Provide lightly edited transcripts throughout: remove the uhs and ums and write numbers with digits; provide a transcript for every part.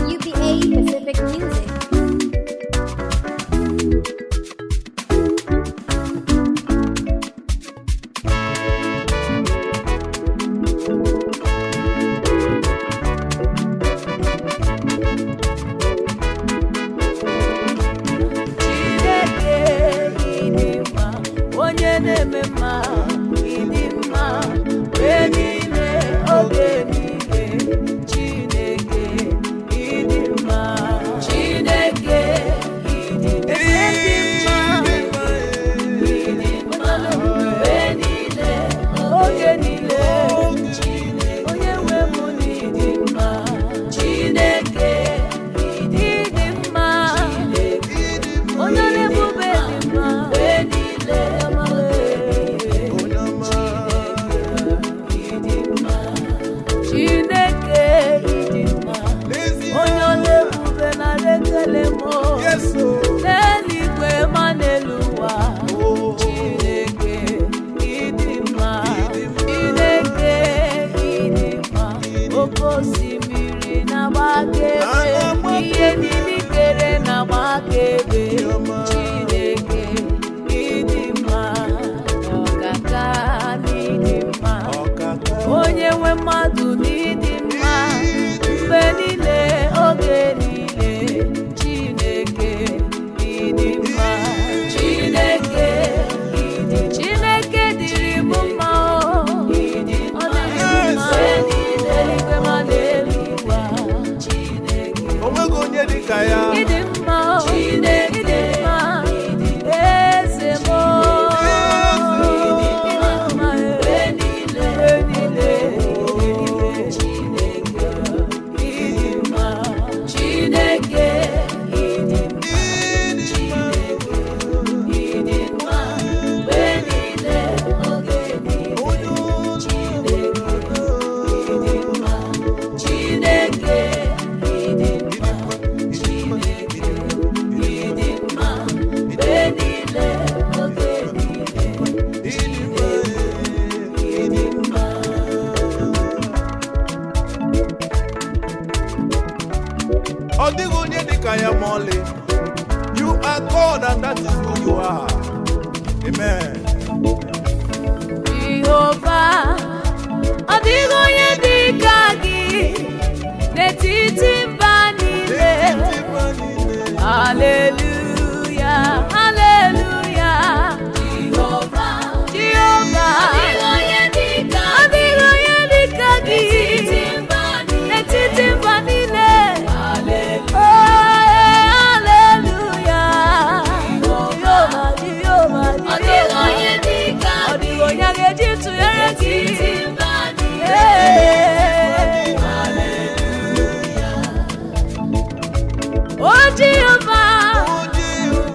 UPA Pacific Music. Chineke ịdị mma, onye na-eme mma, ịdị mma, mgbe niile, oge niile. Chineke ịdị mma, Chineke ịdị mma, ịdị mma, mgbe niile, oge niile. Chineke, onye nwe m n'ịdị mma, Chineke ịdị mma, Chineke onye na-ebube dị mma mgbe niile, Chineke ịdị mma, onye na-ebube nara ekele m n'eluigwe ma n'elu ụwa. Chineke ịdị mma, Chineke ịdị mma, oke osimiri na-agba akaebe, ihe niile i kere na-agba akaebe. Chineke ịdị mma, ọkaka n'ịdị mma, onye nwe mmadụ n'ịdị mma, mgbe niile, oge niile. Chineke ịdị mma, Chineke ịdị, Chineke dịrị m mma o, ọ dịrị m mma n'eluigwe ma n'elu ụwa. Chineke Onweghị onye dị ka ya. ịdị mma o, ịdị mma, eze m o, ịdị mma mgbe niile, mgbe niile. Chineke ịdị mma, Chineke ịdị mma, Chineke ịdị mma, mgbe niile, oge niile. Chineke ịdị mma, Chineke ịdị mma, Chineke ịdị mma, mgbe niile, oge niile. Chineke ịdị mma. Ọ dịghị onye dị ka ya ma ọlị. You are God and that is who you are. Amen. Jehova, ọ dịghị onye dị ka gị n'etiti mba niile. Haleluya, haleluya. Jehova, Jehova, ọ dịghị onye dị ka gị n'etiti mba niile. Oh, haleluya. Jehova, Jehova, Jehova. Ọ dịghị onye a ga-eji tụnyere gị. Ee. O Jehova,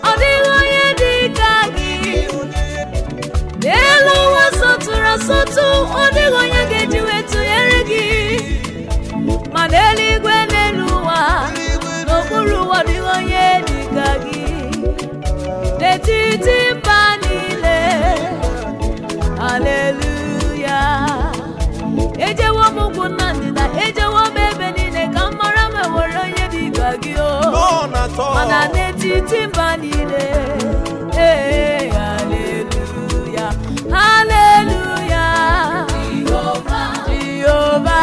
ọ dịghị onye dị ka gị. N'elu ụwa sọtụrụ asọtụ, ọ dịghị onye ga-eji wee tụnyere gị. Ma n'eluigwe, n'elu ụwa, n'okpuru ụwa, ọ dịghị onye dị ka gị. N'etiti mba niile, haleluya. Ejewo m ugwu na ndịda, ejewo m ebe niile ka m mara ma enwere onye dị ka gị o. None at all. Mana n'etiti mba niile, ee, haleluya, haleluya. Jehova,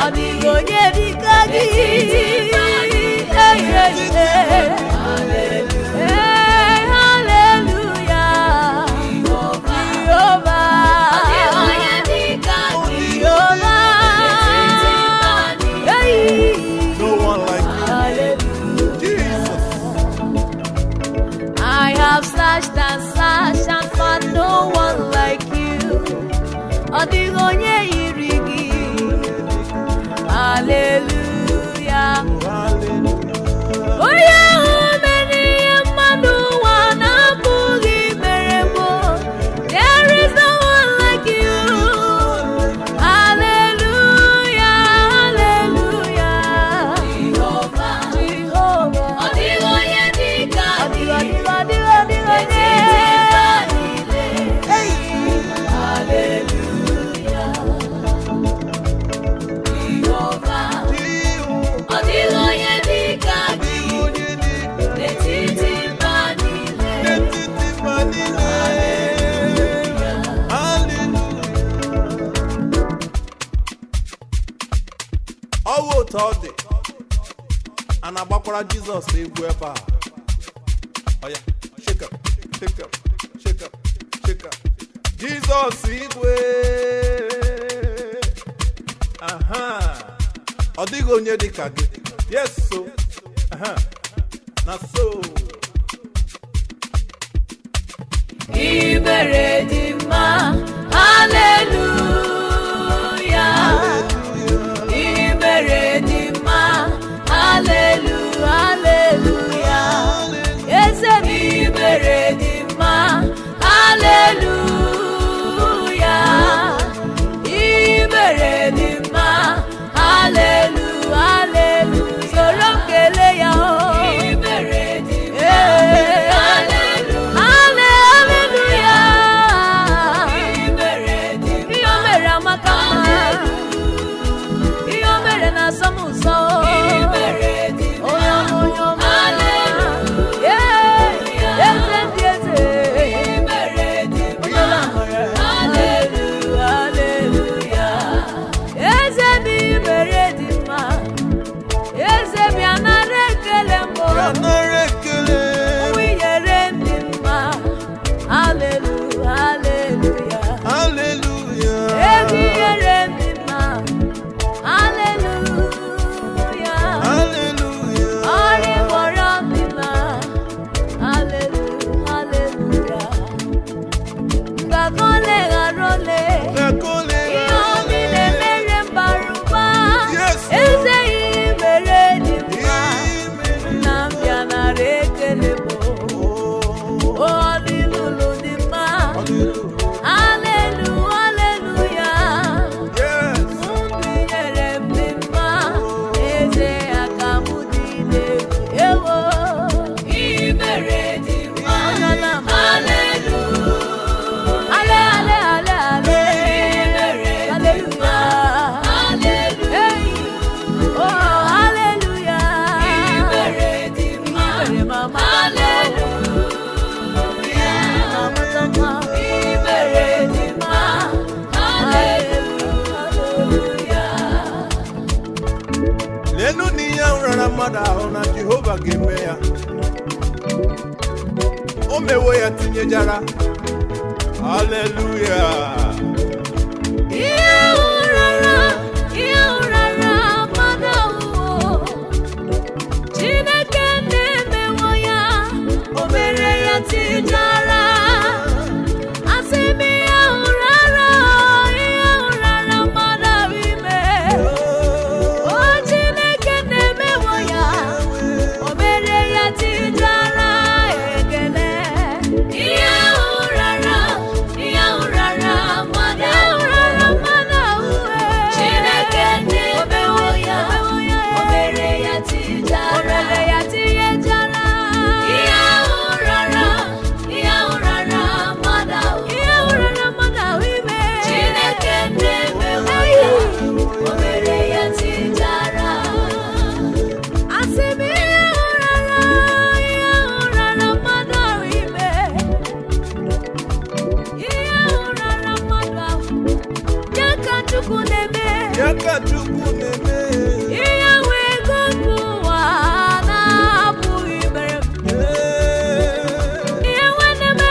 ọ dịghị onye dị ka gị. Ee, ee, ee. Ee, haleluya. Jehova, Jehova. Hey. No one like you. Hallelujah. Jesus. I have searched and searched and found no one like you. Ọ dịghị onye yiri gị. Hallelujah. Hallelujah. Onye ahụ mere ihe mmadụ ụwa na-apụghị mere m. There is no one like you. Hallelujah, hallelujah. Jehovah, Jehovah. Ọ dịghị, ọ dịghị, ọ dịghị, ọ dịghị onye. Hey. Otu ọ dị, a na-agbakwara Jizọs egwu ebe a. Oya, shake up, shake up, shake up, shake up. Jizọs igwe. Aha. Ọ dịghị onye dị ka gị. Yes, so. Aha. Na so. Ibere dị mma, haleluya. Ibere dị mma, halelu, haleluya. Eze m ibere dị mma, haleluya. Ibere dị mma, halelu, halelu. Soro m kelee ya o. Ibere dị mma, halelu, haleluya. Ibere dị mma, ihe o mere amaka mma. Ihe o mere na-asọ m ụsọ. Onye ọma, onye ọma. Yeah, eze ndị eze. Onye ọma amara. Hallelujah. Eze m ibere dị mma. Eze bịa nara ekele mbụ. Ya nara ekele. Nwunyere m dị mma. Hallelujah, hallelujah. Hallelujah. Ezi nyere m dị mma. Hallelujah. Hallelujah. Ọrị gwọrọ m dị mma. Hallelujah, hallelujah. Ngakọ leghara ole. Ekele. Ihe obi na-emere m bara ụba. Yes. Eze ihe mere dị mma. Imere. Nna m bịa nara ekele m. Oh. Ọlịlụlụ dị mma. Hallelujah. Hallelujah, hallelujah. Yes. Ndụ nyere m dị mma, eze aka m dị n'elu. Ewo. Imere dị mma. Hallelujah. Ale, ale, ale, ale. Hallelujah. Hey. Oh, hallelujah. Imere dị mma. Imere mama. Hallelujah. Imere dị mma. Hallelujah. Leenụ na ihe ahụ rara mmadụ ahụ na Jehova ga-eme ya. O mewo ya tinyejara. Hallelujah. Ihe ụrara, ihe ụrara mmadụ ahụhụ. Chineke na-emewo ya, o mere ya tijara. Asị m ihe ụrara, ihe ụrara mmadụ ahụ ime. O Chineke na-emewo ya, o mere ya tijara ekele. Ihe ụrara, ihe ụrara mmadụ ụrara mmadụ ahụ. Chineke na-emewo ya, o mere ya tijara. O mere ya tijara. Ihe ụrara, ihe ụrara mmadụ ahụ. Ihe ụrara mmadụ ahụ ime. Chineke na-emewo ya, o mere ya tijara. Asị m ihe ụrara, ihe ụrara mmadụ ahụ ime. Ihe ụrara mmadụ ahụ, ya ka Chukwu na-eme. Ya ka Chukwu na-eme. Ihe nwe ego nke ụwa na-apụghị imere m. Ihe nwanne m,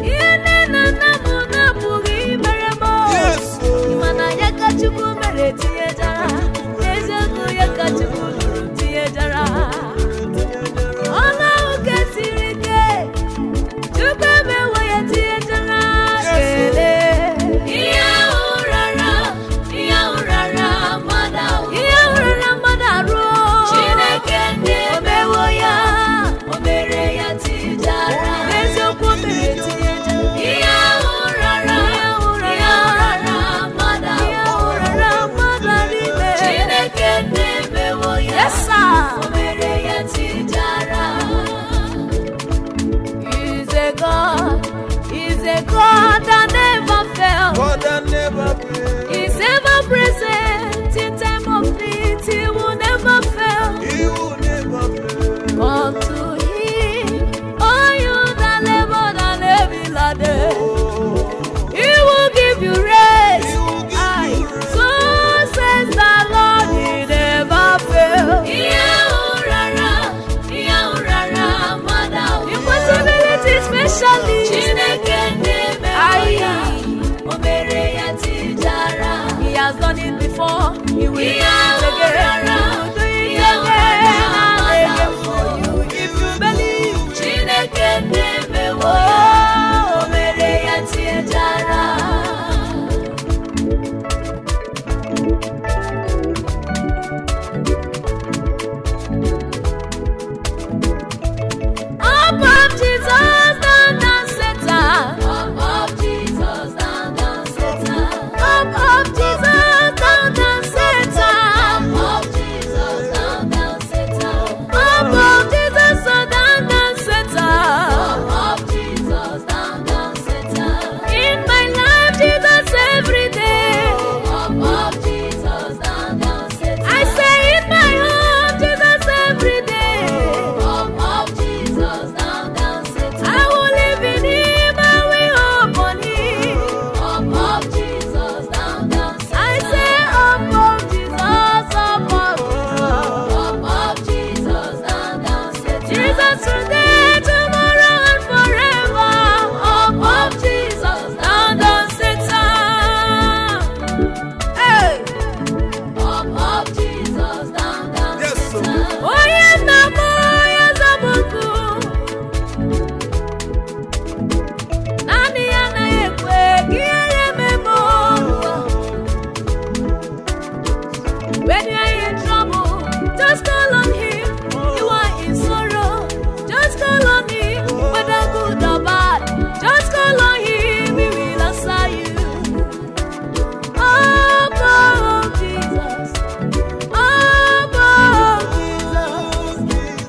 ihe nne na nna m na-apụghị imere m. Yes. Mana ya ka Chukwu mere tinyejara. N'eziokwu ya ka Chukwu lụrụ tinyejara. Ọnụ ahụ nke siri ike, Chukwu emewo ya tinyejara kelee. Ihe ụrara, ihe ụrara mmadụ ahụ. Ihe it Ihe ahụ again. rara, He will do it ihe ahụ again rara and again mmadụ for you if you believe. Chineke na-emewo ya, o mere ya tinyechara. Up of Jesus, down, down, Satan. Up of Jesus, down, down, Satan. Up of Jesus, down, down, Satan. Up of Jesus, down, down, Satan. Up of Jesus, oh, down, down, Satan. Up of Jesus, down, down, Satan. In my life, Jesus every day. Up of Jesus, down, down, Satan. I say in my home, Jesus every day. Up of Jesus, down, down, Satan. I will live in Him, I will hope on Him. Up of Jesus, down, down, Satan. I say up of Jesus, up of Jesus. Up of Jesus, down, down, Satan. Jesus today, tomorrow, and forever. Up of Jesus, down, down, Satan. Hey! Up of Jesus, down, down, Yes, sir. Satan. Onye nna m onye nzọpụta naanị ya anaghị ekwe ka ihere mee m n'ụwa. When you are in trouble, just call on him. You are in sorrow, just call on him. Whether good or bad, just call on him. He will answer you. Up, oh, Jesus. Up, oh, Jesus.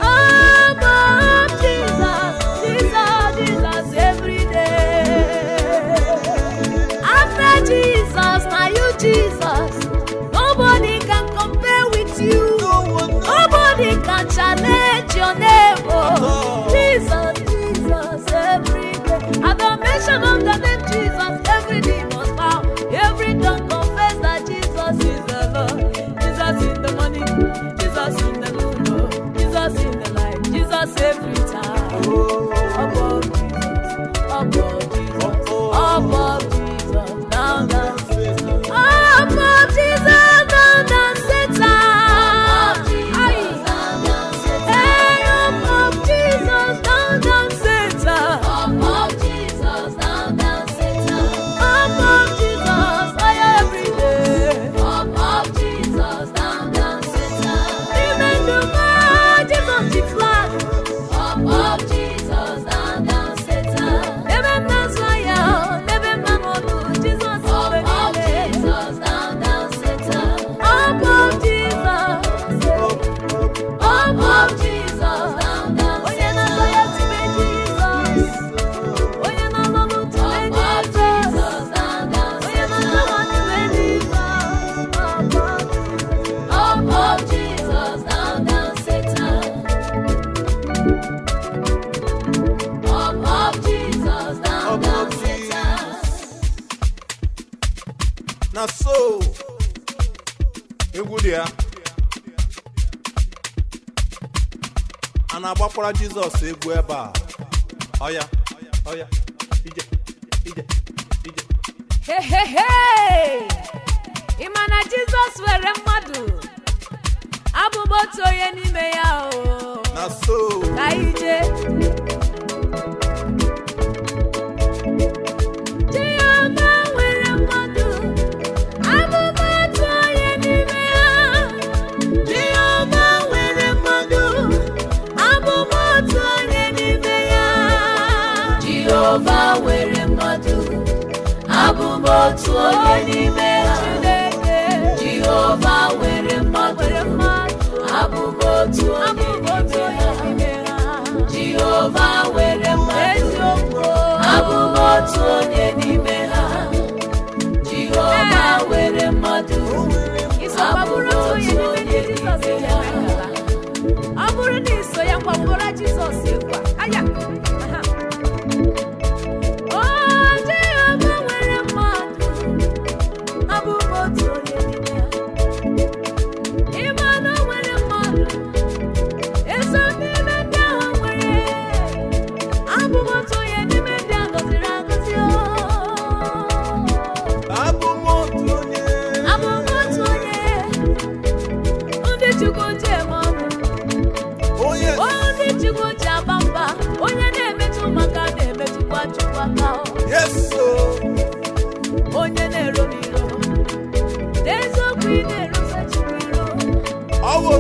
Up, oh, Jesus. Jesus, Jesus, every day. After Jesus, now you, Jesus. Nobody can compare with you. No one knows. Nobody can challenge your name. Oh, all. Jesus, Jesus, every day. At the mention of the name Jesus, every knee must bow. Every tongue confess that Jesus is the Lord. Jesus in the morning, Jesus in the noon, oh, Jesus in the night, Jesus every time. Above Jesus, above Jesus, above Jesus, down, down. Above Jesus, down, down, Satan. Aye. Hey, above Jesus, down, down, Satan. Above Jesus, I every day. Even the man, Jesus, the flag. Ebe m na-azụ ahịa, ebe m na-anọdụ, Jizọs mgbe niile. Above Jesus, above Jesus. Onye na-azọ ya tibe Jizọs. Onye na-alụ tibe Jizọs. Onye na-azọ nwa tibe Jizọs. Above Jesus. Up of Jesus, down, down, Satan. Up of Jesus, down, Up down, of Satan. Na so egwu dị ya. A na-agbakwara Jizọs egwu ebe a. Ọya, ọya, ije, ije, ije. Hey, hey, hey! Ị ma na Jizọs were mmadụ abụ m otu onye n'ime ya o Na so ka anyị jee. Chioma nwere mmadụ abụ m otu onye n'ime ya. Chioma nwere mmadụ abụ m otu onye n'ime ya. Jehova nwere mmadụ, abụ m otu onye n'ime ha. Chineke Jehova nwere mmadụ, nwere mmadụ abụ m otu abụ onye m otu n'ime onye ha. n'ime ha. Jehova nwere mmadụ, Eziokwu. abụ m otu onye n'ime ha. Jehova nwere mmadụ, Isokwa abụ bụrụ m otu onye otu n'ime ndị onye Jizọs n'ime ha. nyere aka. Ọ bụrụ na iso ya ngwa Jizọs egwu a. Aya! Aha. O Jehova nwere mmadụ, abụ m otu onye n'ime ha. Ịma na o nwere mmadụ, eso n'ime ndị ahụ nwere. Abụ m otu onye n'ime ndị a gọziri agọzi o.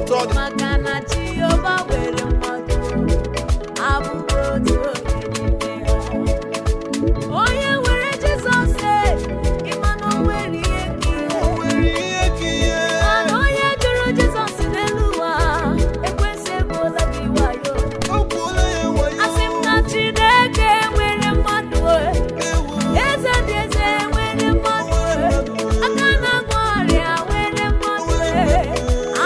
Otu ọ dị. Maka na Jehova nwere mmadụ, abụghị otu onye n'ime ha. Onye nwere Jizọs, ịma na o nwere ihe ka ihe. O nwere ihe ka ihe. Mana onye jụrụ Jizọs n'elu ụwa, ekwensu egbuola gị wayo. O kwuola ya wayo. Asị m na Chineke nwere mmadụ, Ewo. eze ndị eze nwere mmadụ, aka na-agwọ ọrịa nwere mmadụ.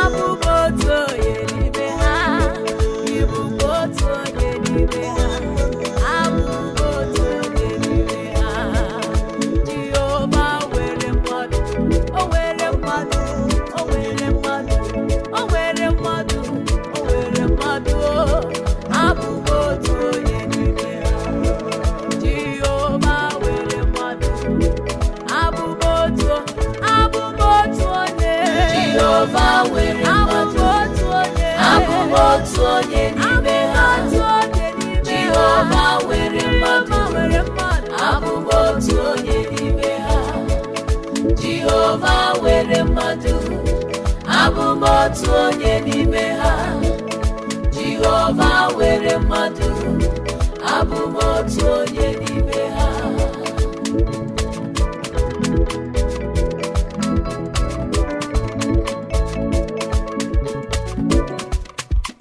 Abụghị otu onye n'ime ha, ịbụkwa otu onye n'ime ha, abụghị otu onye n'ime ha. Jehova nwere mmadụ, o nwere mmadụ, o nwere mmadụ, o nwere mmadụ, o nwere mmadụ, abụghị otu onye n'ime ha. Jehova nwere mmadụ, abụghị otu, abụghị otu onye. Jehova nwere Abụghị mmadụ, otu onye. abụ m otu onye n'ime ha. Abụghị otu onye n'ime ha. Jehova nwere mmadụ, Jehova nwere mmadụ. abụ m otu onye n'ime ha. Jehova nwere mmadụ, abụ m otu onye n'ime ha. Jehova nwere mmadụ, abụ m otu onye n'ime ha.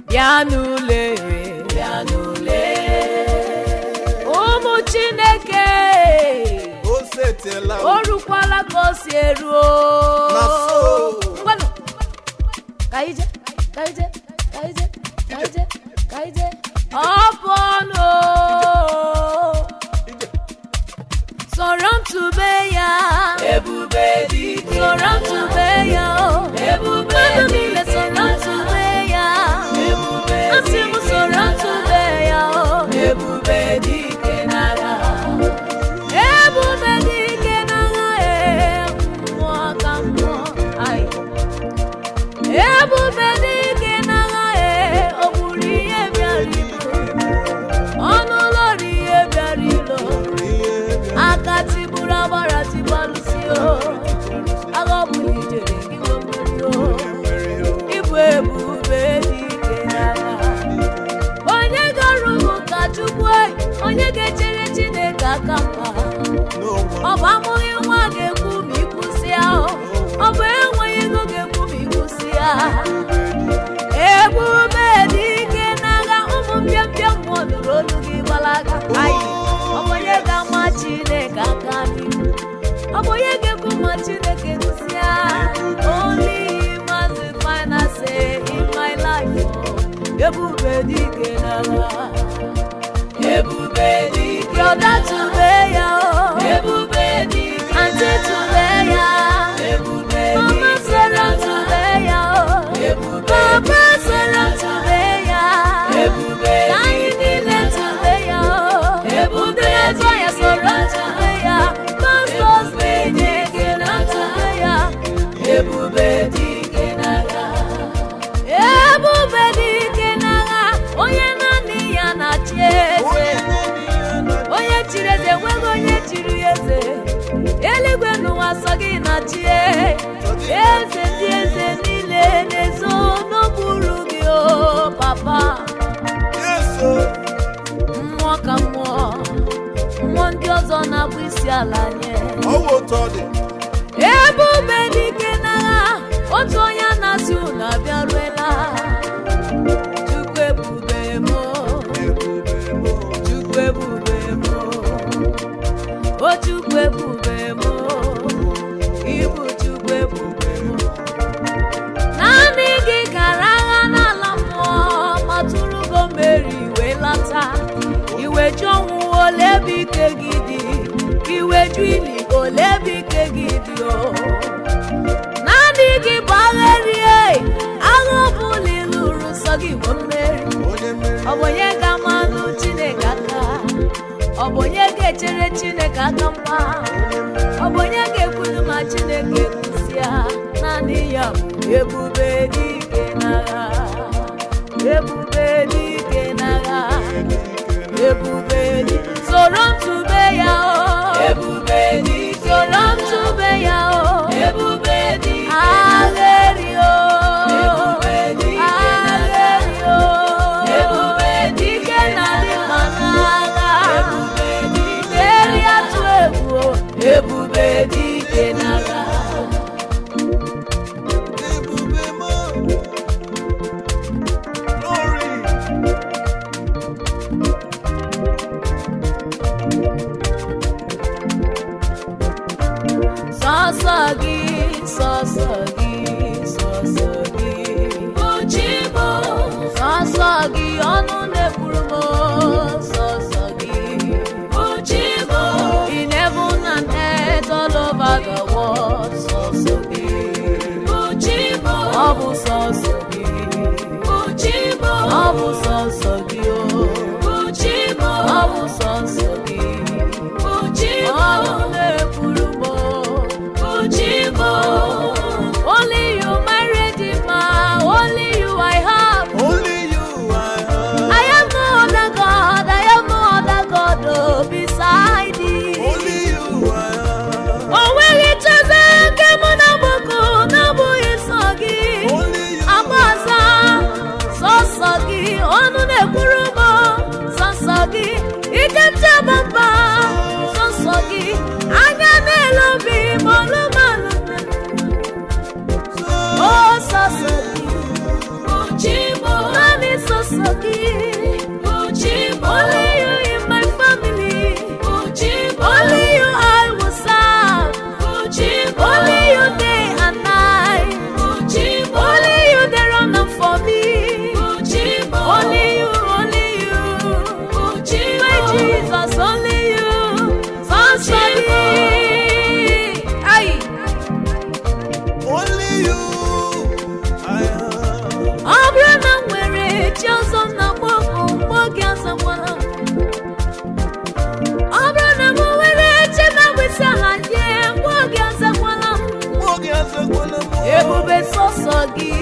Bịa n'ule, Bịa n'ule, ụmụ Chineke, O setiela o rukwala ka o si eru o. Na so. Ngwanụ, ka ije, ka ije, ka ije, ka ije, ka ije. Ọ bụ ọnụ o. Ije. Sọrọ m tube ya, ebube dị ike, sọrọ m tube ya o. ebube Mmadụ dị niile ike, sọrọ m tube ya. ebube Asị m dị ike sọrọ m tube ya o. ebube dị ike n'agha. Ebube dị ike n'agha, ee, mmụọ ka mmụọ. Ai. Ebube dị ike n'agha, ee, o gburu ihe bịara igbu. Ọnụ ụlọ ri ihe bịara ilo. Aka tigburu agbara tigbalụsi o. Agha ọ bụla ijere gị nwe mmeri o. Ịbụ ebube dị ike n'agha. Onye gara ugwu ka Chukwu, ei, onye ga-echere Chineke aka mgba. No Ọ one. bụ amụghị nwa ga-ekwu ma ịkwụsị ya o. Ọ bụ enweghị ego ga-ekwu ma ịkwụsị ya. Ebube dị ike n'agha, ụmụ mpịampịa mmụọ nụrụ olu gị gbalaga. Ayi, ọ bụ onye ga-ama Chineke aka n'ihu? Ọ bụ onye ga-ekwu ma Chineke kwụsị ya? Only him has the final say in my life. Oh. Ebube dị ike n'agha. Ebube dị ike, Brother tube ya o. ebube dị ike, Aunty tube ya. ebube dị Mama ike, sọ̀rọ̀ tube ya o. ebube Papa sọ̀rọ̀ tube ya. ebube Ka anyị niile tube ya o. Ebube Ndị na-azụ ahịa sọ̀rọ̀ tube ya. Pastors na-enye ekele tube ya. ebube dị ike n'agha. Ebube dị ike n'agha, onye naanị ya na-achị eze. Onye naanị ya na Onye chiri eze enweghị onye chiri eze. Eluigwe n'ụwa sọ gị na-achị eze. Ndị eze niile na-ezo n'okpuru gị o papa. Yes, o. Mmụọ ka mmụọ, mmụọ ndị ọzọ na-akpụ isi ala nye. Ọ wụ otu ọ dị. Ebube dị ike n'agha, otu onye a na-asị unu abịaruela. Chukwu ebube m o. Ebube m o. Chukwu ebube m o. O Chukwu ebube m o. Ịbụ Chukwu ebube m o. Naanị gị gara agha n'ala mmụọ ma tụrụgo mmeri wee lata. Iwe ju ọnwụ ole ebe ike gị dị. Iwe ju ili ole ebe ike gị dị o. Naanị gị bụ agha erie, agha ọbụla ị lụrụ sọ gị bụ mmeri. Onye mmeri. Ọ bụ onye ga-amanụ Chineke aka? Ọ bụ onye ga-echere Chineke aka mgba? Ọ bụ onye ga-ekwulu ma Chineke kwụsịa? Naanị ya bụ ebube dị ike n'agha. Ebube dị ike n'agha. Ebube dị, soro m tube ya o. Ebube dị ike, Soro m tube ya o. ebube dị ike, Agha eri o. ebube dị dike n'agha. Ebube m. Glory. Sọsọ gị, sọsọ gị, sọsọ gị. Uchimo. Sọsọ gị, ọnụ na-ekwuru m, sọsọ gị. Uchimo. In heaven and earth, all over the world, sọsọ gị. Uchimo. Ọ bụ sọsọ gị. Uchimo. Ọ bụ sọsọ gị, o. Uchimo. Ọ bụ sọsọ gị. Uchimo. Ọnụ na-ekwuru m, Uchimo. Only you, my Redeemer, only you I have. Only you I have. I have no other God, I have no other God, oh, beside thee. Only you I have. O nweghị cheze nke mụ na mgbọkụ na-abụghị sọ gị. Only you. Agba ọsọ, sọsọ gị, ọnụ na-ekwuru m, sọsọ gị, ike nchebe mba, sọsọ gị, anya na-ele obi ma ọlụ m alụ o sọsọ gị. Uchimo. Naanị sọsọ gị. Uchimo. Only you in my family. Uchimo. Only you I will serve. Uchimo. Only you day and night. Uchimo. Only you they run up for me. Uchimo. Only you, only you. Uchimo. My Jesus, only you. Sọsọ gị. Ayi. Only you I have. Ọ bụrụ na m nwere chi ọzọ m na-akpọ ọkụ, mgbe oge azakwala m. Ọ bụrụ na m nwere chi na-agbịsị ala nye, mgbe oge azakwala m. Oge azakwala m. Ebube sọsọ gị,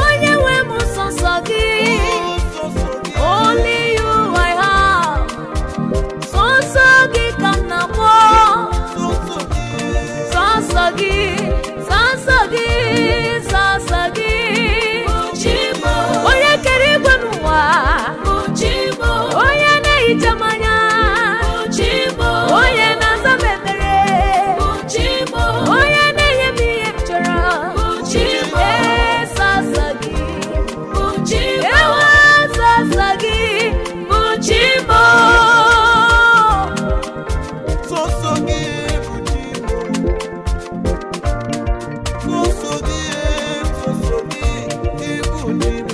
onye nwe m sọsọ gị. Sọsọ gị. Only you I have. Sọsọ gị ka m na-akpọ. Sọsọ gị. Sọsọ gị, sọsọ gị, sọsọ gị. Uchimo. Onye kere igwe n'ụwa. Uchimo. Onye na-ehicha m anya. Uchimo. Onye na-aza m ekpere. Uchimo. Onye na-enye m ihe m chọrọ. Uchimo. Ee, sọsọ gị. Uchimo. Ewo, sọsọ gị. Uchimo. Sọsọ gị bụ chi m. Sọsọ gị, sọsọ gị ịbụ chi m.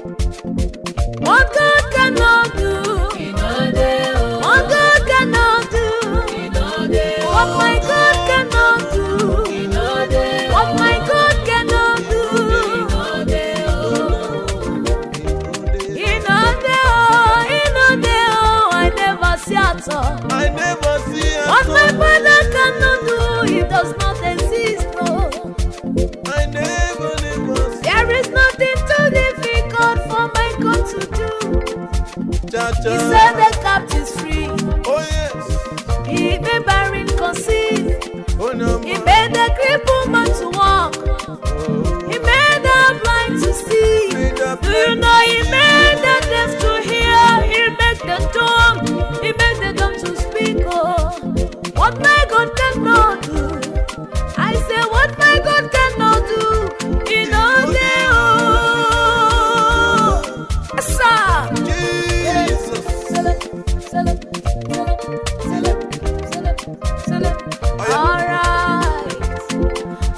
What God cannot do, Inode o. what God cannot do, Inode o. what my God cannot do, Inode o. what my God cannot do. Inode o. Inode o, inode o, I never see at all. I never see at What my all. father cannot do, it does not exist. No. I never, never see. There is nothing too difficult for my God to do. Cha cha. He set the captives free. Oh yes. He made barren conceive. Oh no. He made the crippled man to walk. He made the blind to see. Do you know he made the deaf to hear? He made the dumb. He made the dumb to speak. Oh, what my God cannot do. I say what my God cannot do. He knows it. Oh, yes, sir. Jesus. All right.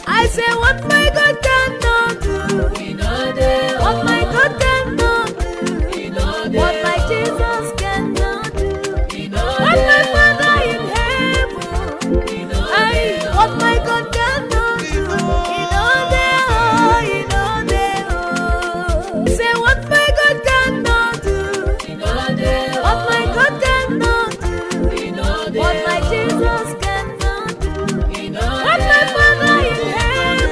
I say what my God cannot do. Inode o. What my God cannot do. Inode What my o. Jesus cannot do. Inode What my o. Father in heaven. Inode Aye, o. what my God cannot do. Inode o, inode o. Say what my God cannot do. Inode o. What my God cannot do. Inode What my o. Jesus cannot do. Inode What my o. Father in heaven.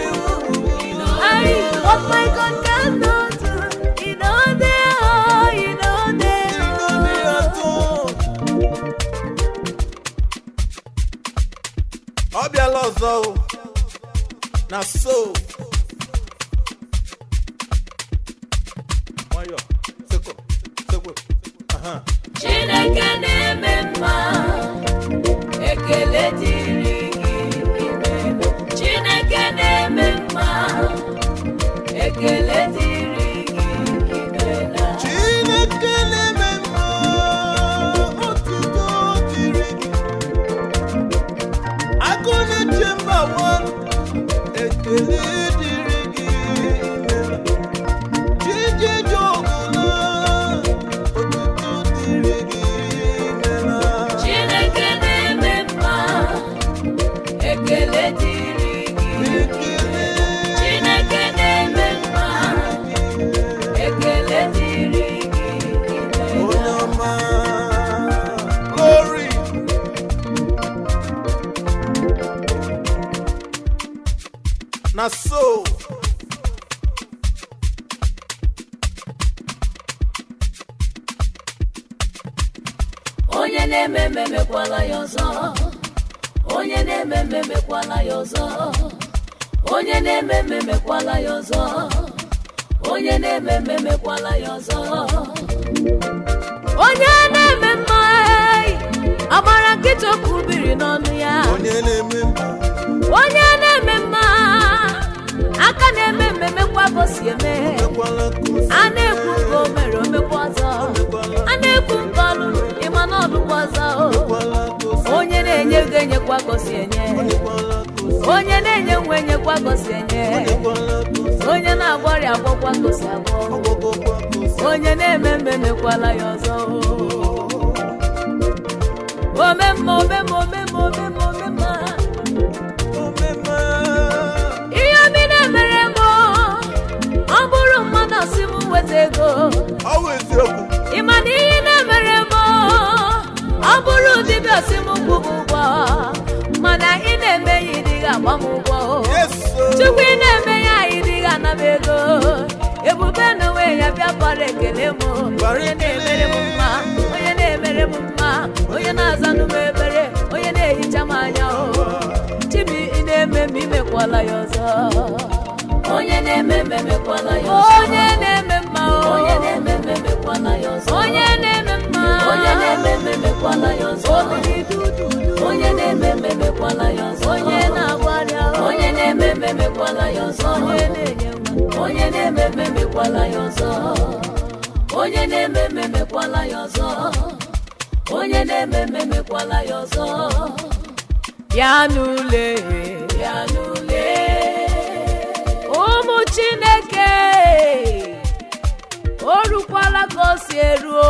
Aye, what my God cannot do. Inode o, inode o. Ọ bịala ọzọ o. Na so. Nwayọ, seko, Chineke na-eme mma, ekele dịrị gị, imeela. Chineke na-eme mma, ekele dịrị gị, imeela. Chineke na-eme mma, otuto dịrị gị. Agụ na-eche mba nwa, ekele dịrị gị, imeela. Chijiji ọgụla, otuto dịrị gị, imeela. Chineke na-eme mma, ekele dịrị gị. Ekele Chineke na-eme mma, ekele dịrị gị, imeela. onye ọma. Glory. Na so. Onye na-eme mme mekwala ya ọzọ. Onye na-eme mme mekwala ya ọzọ. Onye na-eme mme mekwala ya ọzọ. Onye na-eme mme mekwala ya ọzọ. Onye na-eme mma, agbara nkịta okwu biri n'ọnụ ya. Onye na-eme mma. Onye na-eme mma, aka na-eme mmemme kwa ka o si eme. Ekwela ka o si A na-ekwu nke o mere, omekwa ọzọ. A na-ekwu nke ọ lụrụ, ịma na ọlụkwa ọzọ. Ekwela ka o si Onye na-enye ego enyekwa ka o si enye. Ekwela ka o si Onye na-enye nwa enyekwa ka o si enye. Ekwela ka o si Onye na-agwọ ọrịa agwọkwa ka o si agwọ. Ọgwọgwọkwa ka o si Onye na-eme mme mekwala ya ọzọ. Omemma, omemma, omemma, omemma, omemma. Omema. Ihe omi na-emere m, ọ bụrụ mmadụ asị m weta ego. Ọ bụ eziokwu. Ị ma na ihe na-emere m, ọ bụrụ dibịa sị m kwụ m ụgwọ, mana ị na-eme ya ịdịghị agba m ụgwọ. Yes, sir. Chukwu, ị na-eme ya ịdịghị ana m ego. Ebube n'onwe ya bịa bara ekele m. Bara Onye na-emere m mma, onye na-emere m mma, onye na-azanụ m ebere, onye na-ehicha m anya o. Chibi, ị na-eme m, imekwala ya ọzọ. Onye na-eme mme mekwala ya ọzọ. Onye na-eme mma o. Onye na-eme mme mekwala ya ọzọ. Onye na-eme mma. Onye na-eme mme mekwala ya ọzọ. Obiri dududu. Onye na-eme mme mekwala ya ọzọ. Onye na-agwarịa o. Onye na-eme mme mekwala ya ọzọ. Onye na-enye nwa. Onye na-eme mme mekwala ya ọzọ. Onye na-eme mme mekwala ya ọzọ. Onye na-eme mme mekwala ya ọzọ. Bịa n'ụlọ. Bịa n'ule. Ụmụ Chineke, o rukwala ka o si eruo.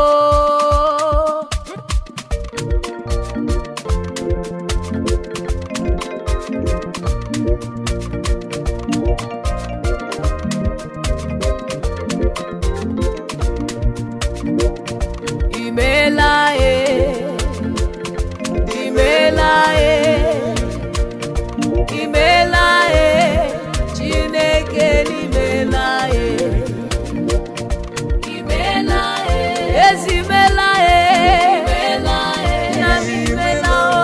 Imeela e, imeela e, imeela e, Chineke n'imeela e. Imeela e. Ezi imeela e, Imeela e. nna m imeela o.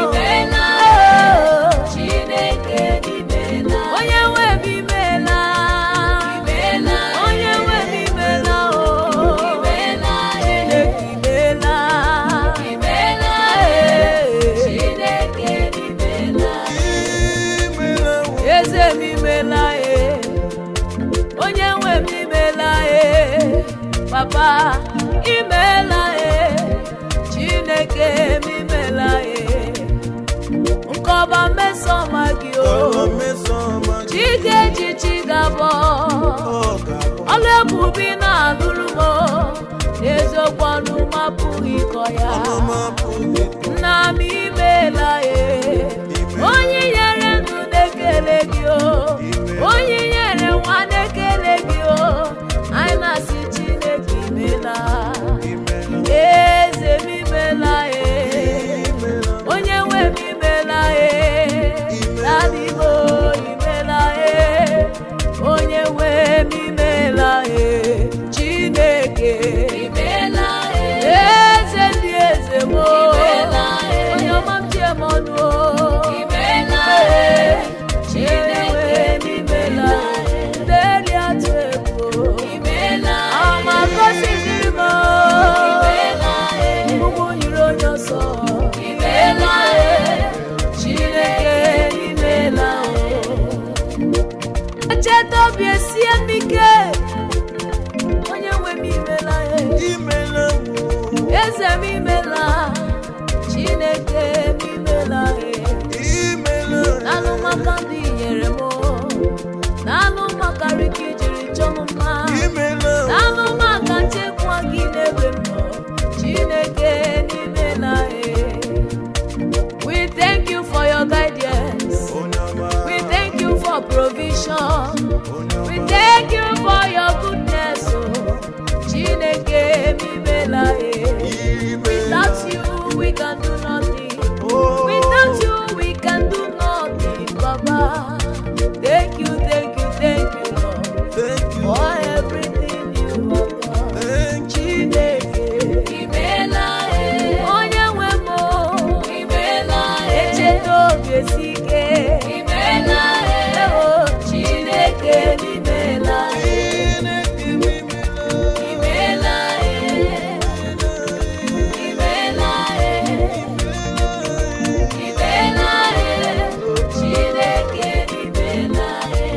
Imeela e. Chineke imeela. Onye nwe m imeela. Imeela e. Onye nwe m imeela o. Imeela e. Chineke imeela. Imeela e. Chineke imeela. Imela wo. Eze m imeela e, onye nwe m imeela e, papa imeela e, Chineke m imeela e, nkọba mmesoma gị o. Ọma mmesoma gị. Chi ga-eji chi ga-abọ. Ọ ga-abụ. Ọlụ ebube na-alụrụ m o, n'eziokwu ọnụ m apụghị ịkọ ya. Ọma apụghị ịkọ. Nna m imeela e, onye nyere ndụ na-ekele gị o, onye nyere nwa na-ekele gị o, anyị na-asị Chineke imeela. Imela. Eze m imeela e, Imela. onye nwe m imeela e, Daddy imeela e, onye nwe m imeela e, Chineke. Imeela e. Eze ndị eze m o. Imeela e. Onye ọma m ji eme ọnụ. for your goodness, oh. Chineke m imela e. Without you, we can do nothing. Without you, we can do nothing, Baba. Thank you, thank you, thank you, Lord, Thank you. for everything you have done. Thank you. Chineke, Imela e. onye nwe m o, Imela e. echeta obi esi ike. Imela e. Ewo, Chineke n'imela e. Chineke m imela. Imela e. Imela e. Imela e. Chineke imela e.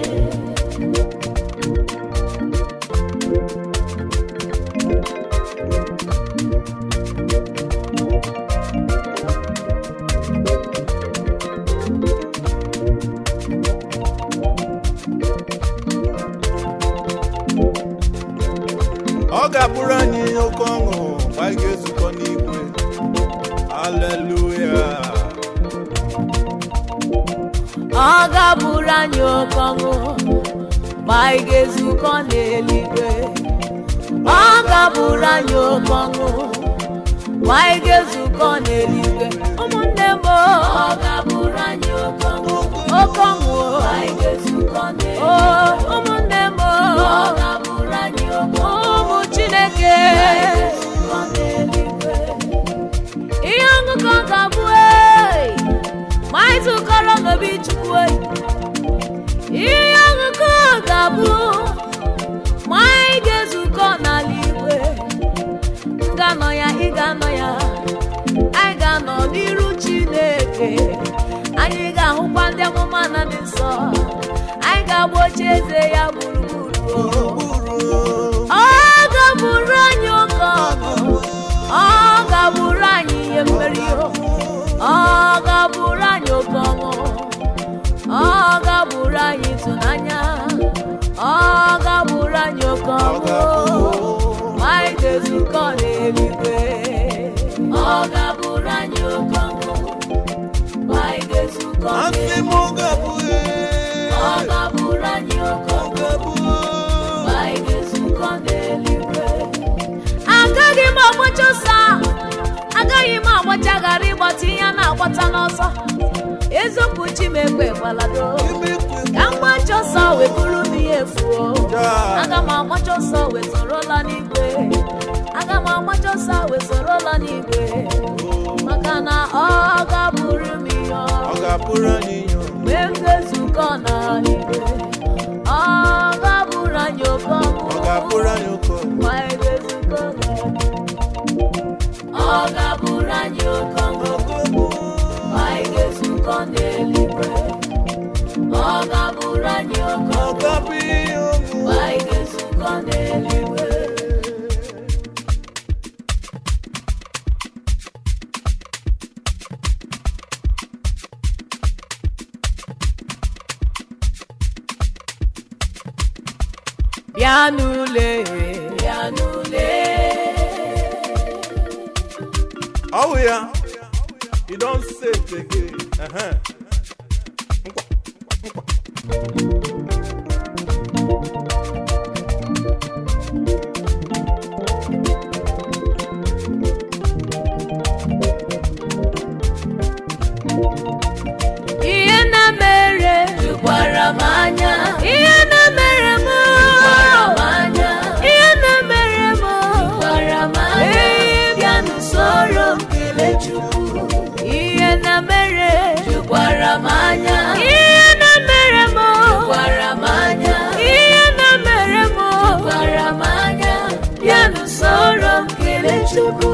Ọ ga-abụrụ anyị oke ọṅụ mgbe anyị ga-ezukọ n'igwe. Haleluya. Ọ ga-abụrụ anyị oke ọṅụ ma anyị ga-ezukọ n'eluigwe. Ọ ga-abụrụ anyị oke ọṅụ ma anyị ga-ezukọ n'eluigwe. Ụmụnne m o, Ọ ga-abụrụ anyị oke ọṅụ. Oke ọṅụ o. Anyị ga-ezukọ n'eluigwe. O, ụmụnne m o, Ọ ga-abụrụ anyị oke ọṅụ. ụmụ Chineke. Anyị ga-ezukọ n'eluigwe. Ihe ọṅụ ka ọ ga-abụ ee, ma anyị zukọrọ n'obi Chukwu ee. Ihe ọṅụ ka ọ ga-abụ ma anyị ga-ezukọ n'ala igwe. M ga-anọ ya, ị ga-anọ ya, anyị ga-anọ n'iru Chineke. Anyị ga-ahụkwa ndị amụma na ndị nsọ. Anyị ga-agba oche eze ya gburugburu. Ọ ga-abụrụ anyị oke ọṅụ. Ọ ga-abụrụ anyị ihe mmeri. Ọ ga-abụrụ anyị oke ọṅụ. Ọ ga-abụrụ anyị ịtụnanya. Ọ ga-abụrụ anyị oke ọṅụ ma anyị ga-ezukọ n'eluigwe. Ọ ga-abụrụ anyị oke ọṅụ. Ma anyị ga-ezukọ Asị m n'eluigwe. ọ ga-abụ ee. Ọ ga-abụrụ anyị oke Ọ ọṅụ. ga-abụ. Ma anyị ga-ezukọ n'eluigwe. Agaghị m agbacha ọsọ a, agaghị m agbacha ghara ịgbata ihe a na-agbata n'ọsọ. Eziokwu, chi m ekwe gbalado ka m gbacha ọsọ wee bụrụ m ihe efuo. Aga m agbacha ọsọ wee sorola n'igwe. Aga m agbacha ọsọ wee sorola n'igwe, maka na ọ ga-abụrụ m ihe Ọ ọrụ ga-abụrụ anyị ihe ọṅụ. mgbe m ga-ezukọ n'igwe. Ọ ga-abụrụ anyị oke Ọ ọṅụ ga-abụrụ anyị oke ọṅụ. ma anyị ga-ezukọ n'igwe. Ọ ga-abụrụ anyị oke ọṅụ. Ma anyị ga-ezukọ n'eluigwe. Ọ ga-abụrụ anyị oke Ọ ọṅụ. ga-abụ ihe ọṅụ. Ma anyị ga-ezukọ n'eluigwe. Bịa n'ụlọ. Bịa n'ule. Oh yeah, you don say it again. Uh-huh. Nkwa, nkwa. Ihe na mere Jukwara m anya. ihe na mere m Jukwara m anya. ihe na mere m Jukwara m anya. Ee, Bịanụ soro m kelee Chukwu. Ihe na mere Jukwara m anya. ihe na mere m Jukwara m anya. ihe na mere m Jukwara m anya. Bịanụ soro m kelee Chukwu.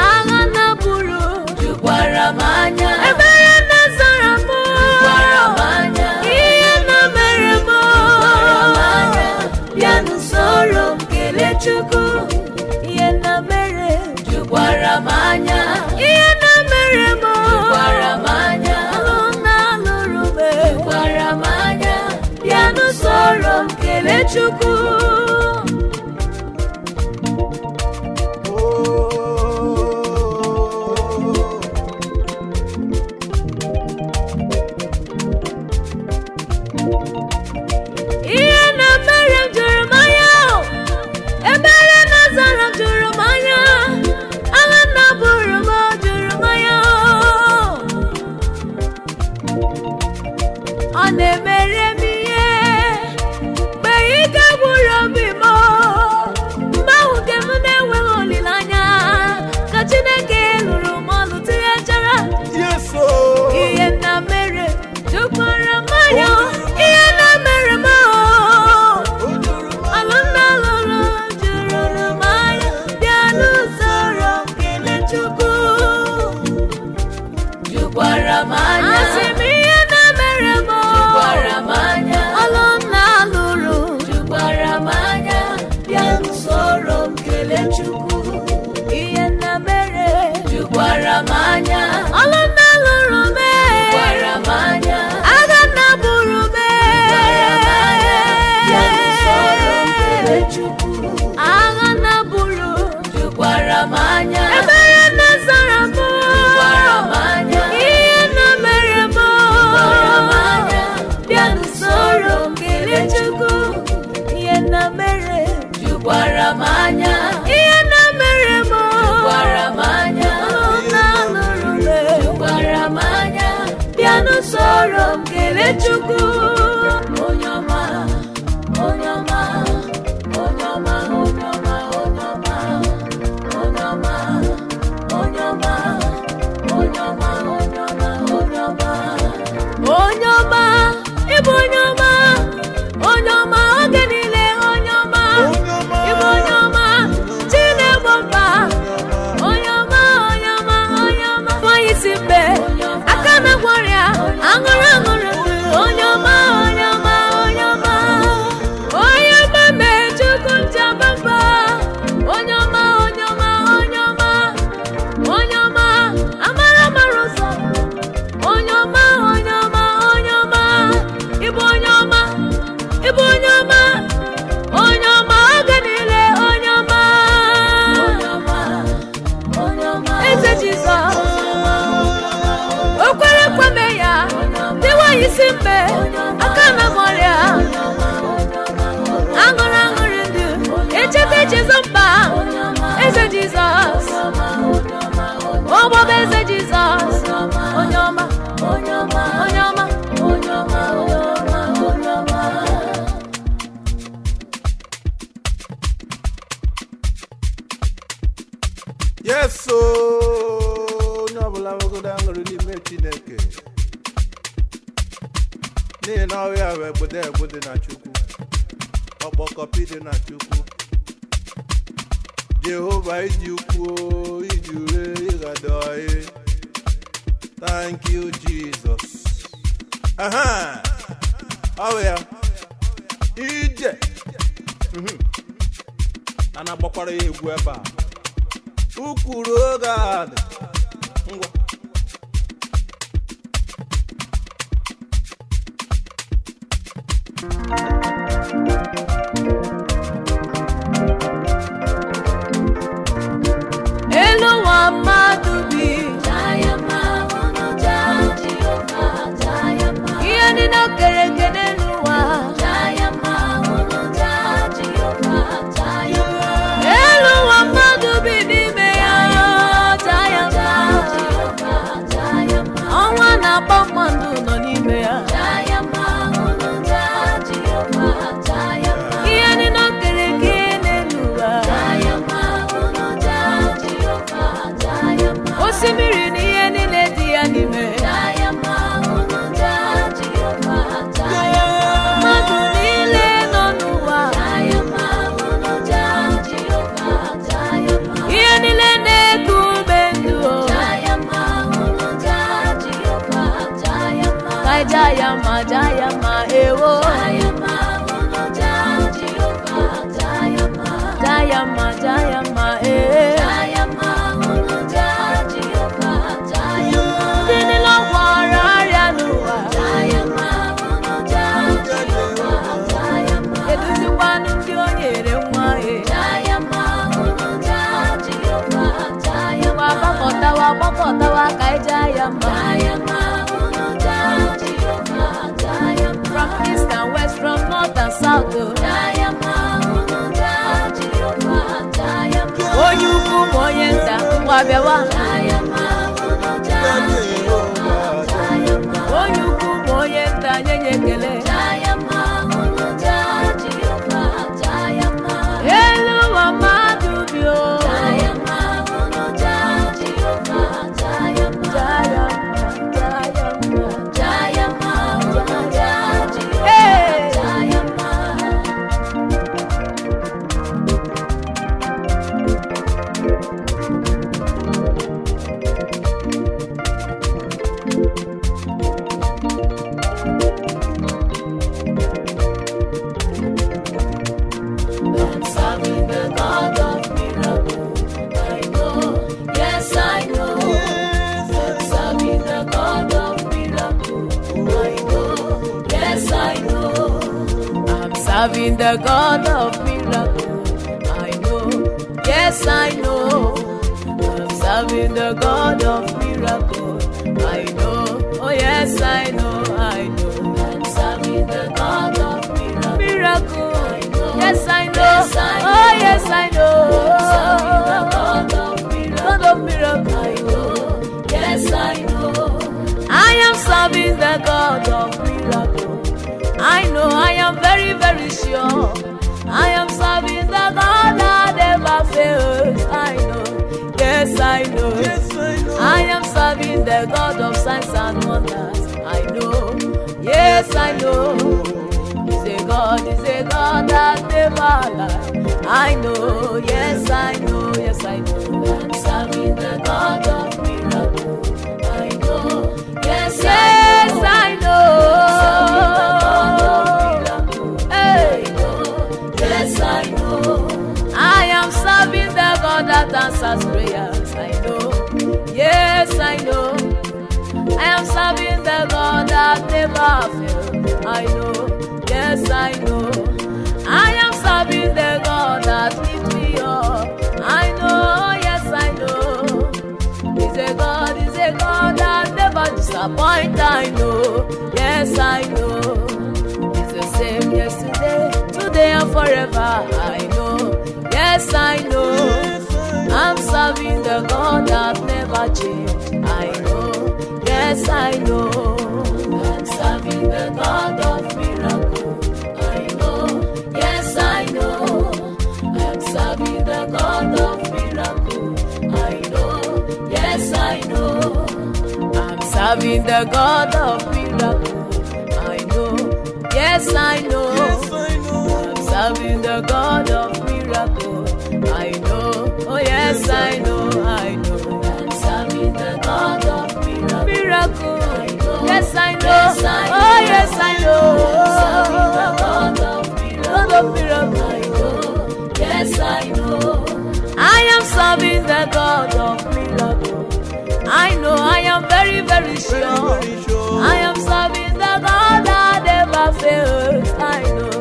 Agha na buru Jukwara m anya. ebere na zara m Jukwara m anya. ihe na mere m Jukwara m anya. Bịanụ soro m kelee Chukwu. Ihe na mere Jukwara m anya. ihe na mere m Jukwara m anya. alụ na alụrụ m Jukwara m anya. Bịanụ soro m kelee Chukwu. Oh. Ihe na mere m jụrụ m. Chukwu. Ihe nna mere Jukwara m anya. Ọlụ nna lụrụ mee. Jukwara m anya. Agha nna buru Jukwara m anya. Bịanụ soro m mee. kelee Chukwu. Agha nna buru. Jukwara m anya. Ebere nna zara m. Jukwara m anya. Ihe nna mere m. Jukwara m anya. Bịanụ soro m kelee Chukwu. Ihe nna mere. Jukwara m anya. Ihe nna mere m. Jukwara m anya. Ọlụ nna lụrụ mee. Jukwara m anya. Bịanụ soro m kelee Chukwu. Onye ọma, onye ọma, onye ọma, onye ọma, onye ọma, onye ọma, onye ọma, onye ọma, onye ọma, onye ọma. Onye ọma, ịbụ onye ọma, onye ọma oge niile, onye ọma, ịbụ onye ọma, Chinegbo mba, onye ọma, onye ọma, onye ọma, nwanyị si mbe, aka na gwọrịa, aṅụrụ aṅụrụ ndụ, onye ọma, onye ọma, onye ọma, onye ọma mee Chukwu njem mba, onye ọma, onye ọma, onye ọma, onye ọma, amara mara ụzọ. Onye ọma, onye ọma, onye ọma, ịbụ onye ọma, ịbụ onye ọma, onye ọma oge niile, onye ọma. Onye ọma, onye ọma, Eze Jizọs, o kwere nkweme ya, dị nwanyị si mbe, aka na mọrịa, aṅụrụ aṅụrụ ndụ, echeta echezọ mba, Eze Jizọs, ọgbọba Eze Jizọs, onye ọma, onye ọma, onye ọma. onye ọma, onye ọma, onye ọma. Yes, oo, onye ọbụla nwegodo aṅụrị n'ime Chineke, n'ihi na ọrịa bụ egbude egbu dị na Chukwu, ọkpọkọpi dị na Chukwu. Jehova iji ukwuo iji ure ịghadoi. Thank you, Jesus. Aha, ọ bụ ya ije. A na-agbakwara ya egwu ebe a ukwuru oge a dị ngwa. Elu ụwa mmadụ bi. Jayama, unu jaa Jehova, jayama. Ihe niile o kere eke n'elu ụwa. Jayama, unu jaa Jehova, jayama. Elu ụwa mmadụ bi n'ime ya. Jaa ya mma. Jehova, jayama. Ọnwa na-akpọ mmadụ nọ n'ime ya. Jayama, unu jaa Jehova, jayama. Ihe niile o kere eke n'elu ụwa. Jayama, unu jaa Jehova, jayama. Osimiri na ihe niile dị ya n'ime. Jayama, unu jaa Jehova, jayama. Mmadụ niile nọ n'ụwa. Jayama, unu jaa Jehova, jayama. Ihe niile na-eku ume ndụ. Jayama, unu jaa Jehova, jayama. Ka jaa ya mma, jaa ya mma, ewo. Jayama, unu jaa Jehova, jayama. Jaa ya mma, jaa ya mma, ee. Jayama, unu jaa Jehova, jayama. Ndị niile gwọrọ ọrịa n'ụwa. Jayama, unu jaa Jehova, jayama. Eduzikwanụ ndị o nyere nwa ya. Jayama, unu jaa Jehova, jayama. Wa gbakọtawa gbakọtawa ka ị jaa ya mma. Jayama, unu jaa Jehova, jayama. From east and west, from north and south. O. Jayama, unu jaa Jehova, jayama. Onye ukwu ma onye nta, ngwa bịawa. Jayama, unu jaa Jehova, jayama. Onye ukwu ma onye nta, nye ya ekele. Jayama, unu jaa Jehova, jayama. Elu ụwa mmadụ bi o. Jayama, unu jaa Jehova, jayama. Jaa ya mma, jaa ya mma. Jayama, unu jaa Jehova, Hey! jayama. Onye serving the God of miracle. I know, yes, I know. I'm serving the God of miracle. I know, oh yes, I know, I know. I'm serving the God of miracle. Miracle. I know. Yes, I know. Yes, I know. Oh yes, I know. I'm serving the God of miracle. God of miracle. I know. Yes, I know. I am serving the God of miracle. I know I am very, very sure. I am serving the God that never fails. I know. Yes, I know. Yes, I know. I am serving the God of signs and wonders. I know. Yes, I know. He's a God, he's a God that never lies. I know. Yes, I know. Yes, I know. I'm serving the God of miracle. I know. Yes, yes, I know. Hey. Yes, I know. I am serving the God that answers prayers. I know. Yes, I know. I am serving the God that never fails. I know. Yes, I know. I am serving the God that lifts me up. I know. Yes, I know. He's a God, he's a God that never disappoints. I know. Yes, I know. He's the same yesterday, today, and forever. I know. Yes, I know. Yes, I know. I'm serving the God that never changed. I know. Yes, I know. I'm serving the God of miracle. I know. Yes, I know. I'm serving the God of miracle. I know. Yes, I know. I'm serving the God of miracle. I know. Yes, I know. Yes, I know. I'm serving the God of miracle. I know, oh yes, I know, I know. I'm serving the God of miracle. Miracle. I know. Yes, I know. Yes, I know. Oh yes, I know. I'm serving the God of miracle. God of miracle. I know. Yes, I know. I am serving the God of miracle. I know I am very, very sure. Very, very sure. I am serving the God that never fails. I know,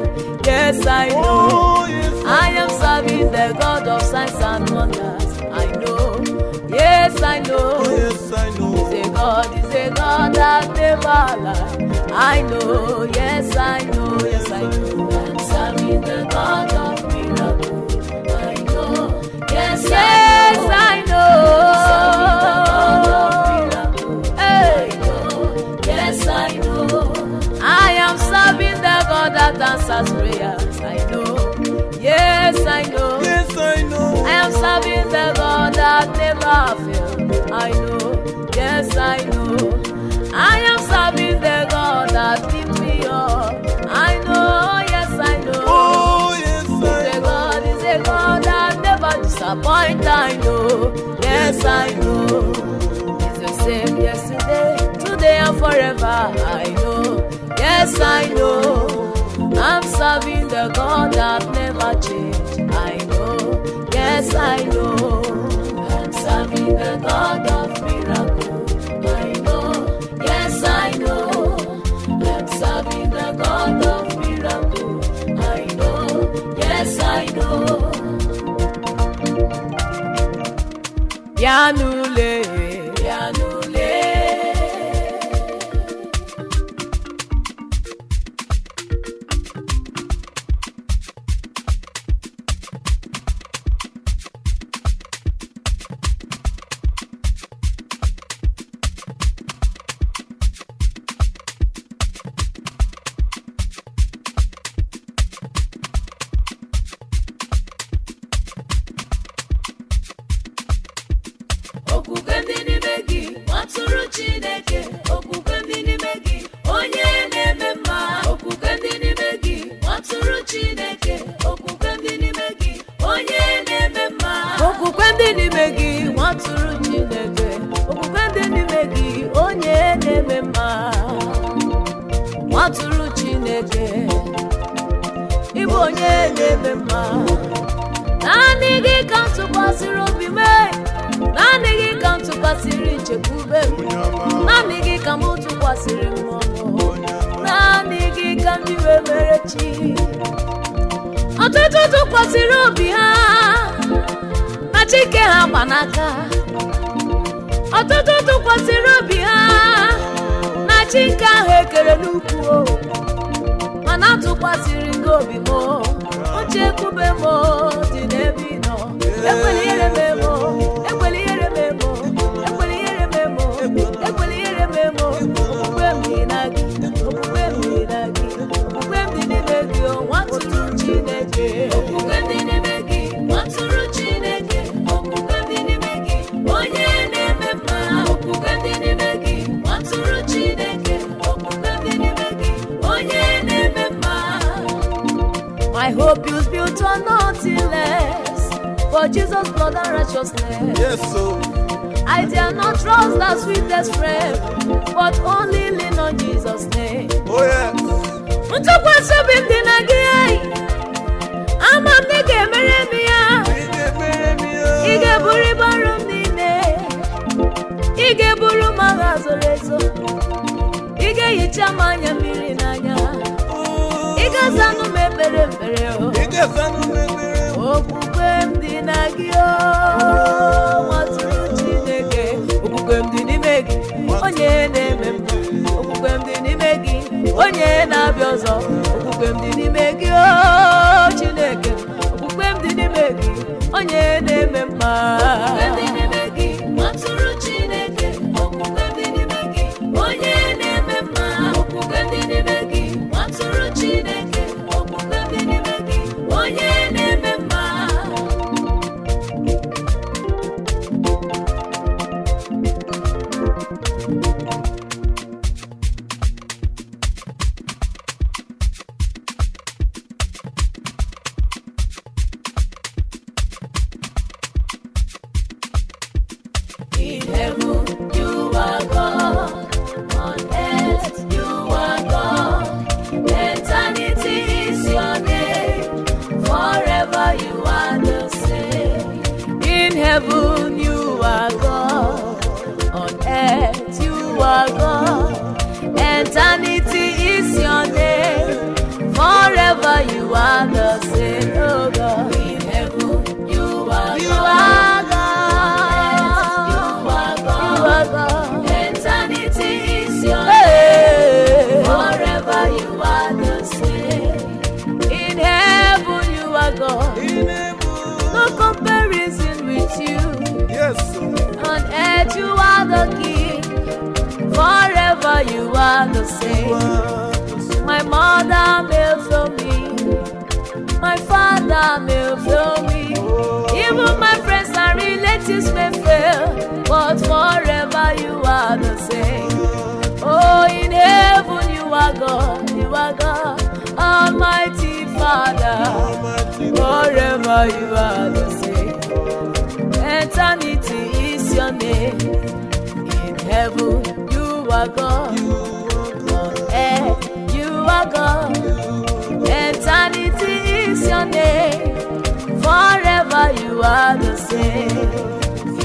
yes, I know. Oh, yes, I am serving the God of signs and wonders. I know, yes, I know. Oh, yes, I know. He's a God, he's a God that never lies. I know, yes, I know, yes, I know. I'm serving the God of miracle. I know, yes, yes, I know. Hey. Yes, I know. I am serving the God that answers prayers. I know. Yes, I know. Yes, I know. I am serving the God that never fails. I know. Yes, I know. I am serving the God that lifts me up. I know. Yes, I know. Oh, yes, I He's a know. God, he's a God that never disappoints. I know. Yes, I know. He's the same yesterday, today, and forever. I know. Yes, I know. I'm serving the God that never changed. I know. Yes, I know. I'm serving the God of miracle. I know. Yes, I know. I'm serving the God of miracle. I know. Yes, I know. Bịanụle, bịanụle. Okwukwe ndị n'ime gị, nwatụrụ Chineke. Okwukwe ndị n'ime gị, onye na-eme mma. Okwukwe ndị n'ime gị, nwatụrụ Chineke. Okwukwe ndị n'ime gị, onye na-eme mma. Okwukwe ndị n'ime gị, nwatụrụ Chineke. Okwukwe ndị n'ime gị, onye na-eme mma. Nwatụrụ Chineke, ịbụ onye na-eme mma. Naanị gị ka m tụkwasịrị obi m e. Naanị gị ka m tụkwasịrị nchekwube m. Onye ọma. Naanị gị ka m tụkwasịrị mmụọ m. Onye ọma. Naanị gị ka m ji wee mere chi. tụkwasịrị obi ha na chi nke ha gba n'aka. Ọtụtụ tụkwasịrị obi ha na chi nke ahụ ekere n'ukwu o. Mana atụkwasịrị gị obi m o, nchekwube m o, dị n'ebe ị nọ. Ekwela ihere m emo, ekwela ihere m emo, ekwela ihere m emo, ekwela ihere m emo. Okwukwe m dị na gị, okwukwe m dị na gị, okwukwe m dị n'ime gị, o nwatụrụ Chineke. Okwukwe m dị n'ime gị, nwatụrụ Chineke. Okwukwe m dị n'ime gị, onye na-eme mma. Okwukwe m dị n'ime gị, nwatụrụ Chineke. Okwukwe m dị n'ime gị, onye na-eme mma. My hope is built on nothing less but Jesus' blood and righteousness. Yes, so I dare not trust the sweetest friend, but only lean on Jesus' name. Oh yes. Ntụkwasị obi m dị na gị, ama m na ị ga-emere m ya. Ị ga-emere m ya. Ị ga-eburu ibu ọrụ m niile, ị ga-eburu m agha zoro ezo, ị ga-ehicha m anya mmiri n'anya, ị ga-azanụ m ekpere mkpere o. Ị ga-azanụ m ekpere. Okwukwe m dị na gị o, nwatụrụ Chineke. Okwukwe m dị n'ime gị, onye na-eme mma. Okwukwe m dị n'ime gị, onye na-abịa ọzọ. Okwukwe m dị n'ime gị o Chineke. Okwukwe m dị n'ime gị, onye na-eme mma. Okwukwe m dị n'ime gị, nwatụrụ Chineke. Okwukwe m dị n'ime gị, onye na-eme mma. Okwukwe m dị n'ime gị, nwatụrụ Chineke. Okwukwe m dị n'ime gị, onye na-eme mma. In heaven you are God, on earth you are God. Eternity is your name, forever you are the same. In heaven you are God, on earth you are God. Eternity is your name, forever you are the same, oh God. In heaven you are You God, are God, you are you God. are God. Eternity is your name, Hey. forever you are the same. In heaven you are God, In heaven. no comparison with you. Yes, so On earth you are the king, forever you are the same. My mother may fail me, my father may fail me, even my friends and relatives may fail, but forever you are the same. Oh, in heaven you are God, you are God, Almighty Father. Forever you are the same. Eternity is your name. In heaven you are God. On earth you are God. Eternity is your name. Forever you are the same.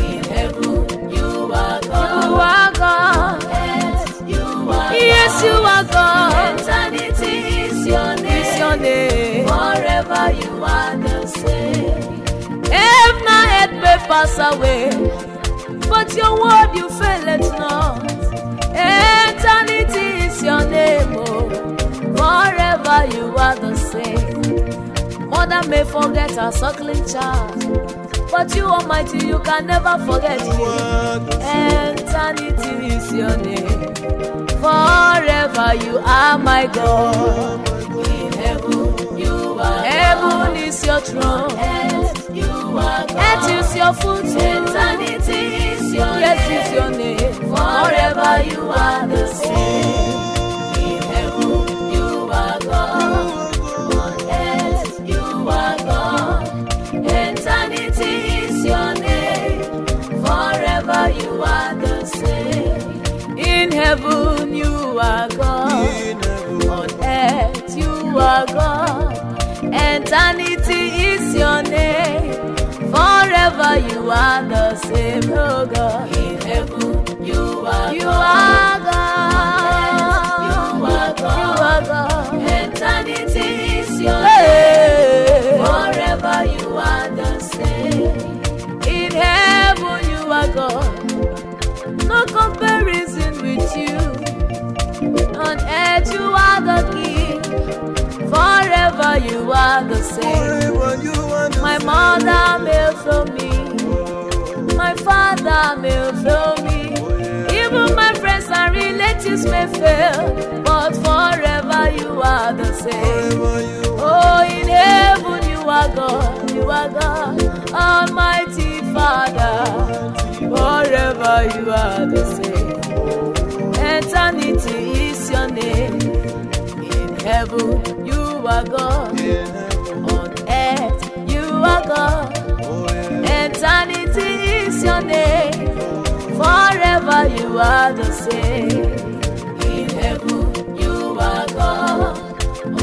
In heaven you are You God, are God. earth you are Yes, you are God. Eternity is your name. Is your name. Forever you are the same. Heaven and earth may pass away, but your word you faileth not. Eternity is your name, oh. Forever you are the same. Mother may forget her suckling child, but you Almighty, you can never forget me. Eternity is your name. Forever you are my God. In heaven you are Heaven is your throne. Earth you are God. Earth is your footstool. Eternity is your Yes, name. is your name. Forever you are the same. In heaven you are God. On earth you are God. Eternity is your name. Forever you are the same. In heaven you are God. On earth you are God. Eternity is your name. Forever you are the same, oh God. In heaven you are You God. are God. You are God. You are God. Eternity is your name. Hey. Forever You are the King. Forever you are the same. Forever you are the My same. mother may fail me. My father may fail me. Even my friends and relatives may fail. But forever you are the same. Forever you Oh, in heaven you are God, you are God, Almighty Father. Forever you are the same. Eternity is your name. In heaven you are God. In heaven. On earth you are God. Oh, yeah. Eternity is your name. Forever you are the same. In heaven you are God.